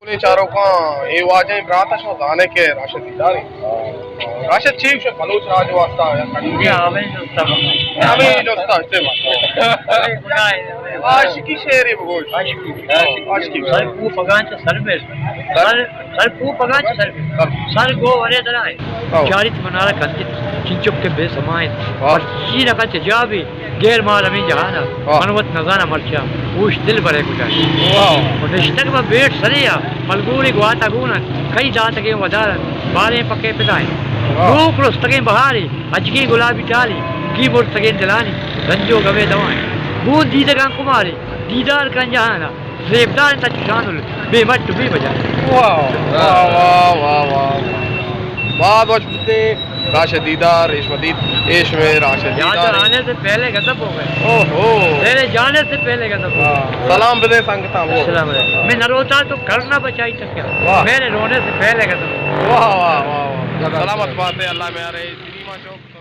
بلے چاروکاں، اے واجہیں برات ءَ شما زانے کہ راشد دیدار اِنت۔ راشد چی گوشے بلوچ راج ءِ واسطہ یا کنڈی؟ ہمے جستا۔ ہمے جستا، اچھے بات۔ عاشقی شعرے بگوش۔ عاشقی۔ عاشقی۔ سر کو پگان چہ سر بر۔ سر، سر کو پگان چہ سر بر۔ سر۔ سر گو ورے درائے۔ ہاں۔ چاریت منارا کندیت، چنچک کہ بے سمائیں۔ واہ۔ پر چی نہ کنت جابی۔ گیر مال ہمے جہان ءَ، واہ۔ من وت نزاناں مرچا، ہوش دل برے کجا۔ واہ۔ و نشتگ من بیٹ سرے ءَ، ملگورے گوات ءَ گون اَنت، کئی داتگیں ودار اَنت، بالیں پکے پدا اِنت۔ واہ۔ نوک رستگیں بہارے، اجگیں گلابی ٹالے، گی مرتگیں دلانی، رنج و گمے دوا اِنت۔ گون دیدگاں کمارے، دیدار کن جہان ءَ، زیبدار اِنت چشان ال بے مٹ و بے مجال۔ واہ، واہ، واہ، واہ، واہ۔ باز وش بوتے۔ راشد دیدار، اے شما دیت، اے شمے راشد یاد دیدار۔ آنے سے پہلے غضب ہو گئے۔ اوہو۔ تیرے جانے سے پہلے غضب ہو گئے۔ ہاں۔ سلام بدے سنگتاں، وہ۔ السلام علیکم۔ میں نہ روتا تو گھر نہ بچائی تھا کیا؟ واہ۔ میرے رونے سے پہلے غضب ہو گئے۔ واہ، واہ، واہ، واہ۔ سلامت بات ہے، اللہ میں آ رہے سنیما چوک۔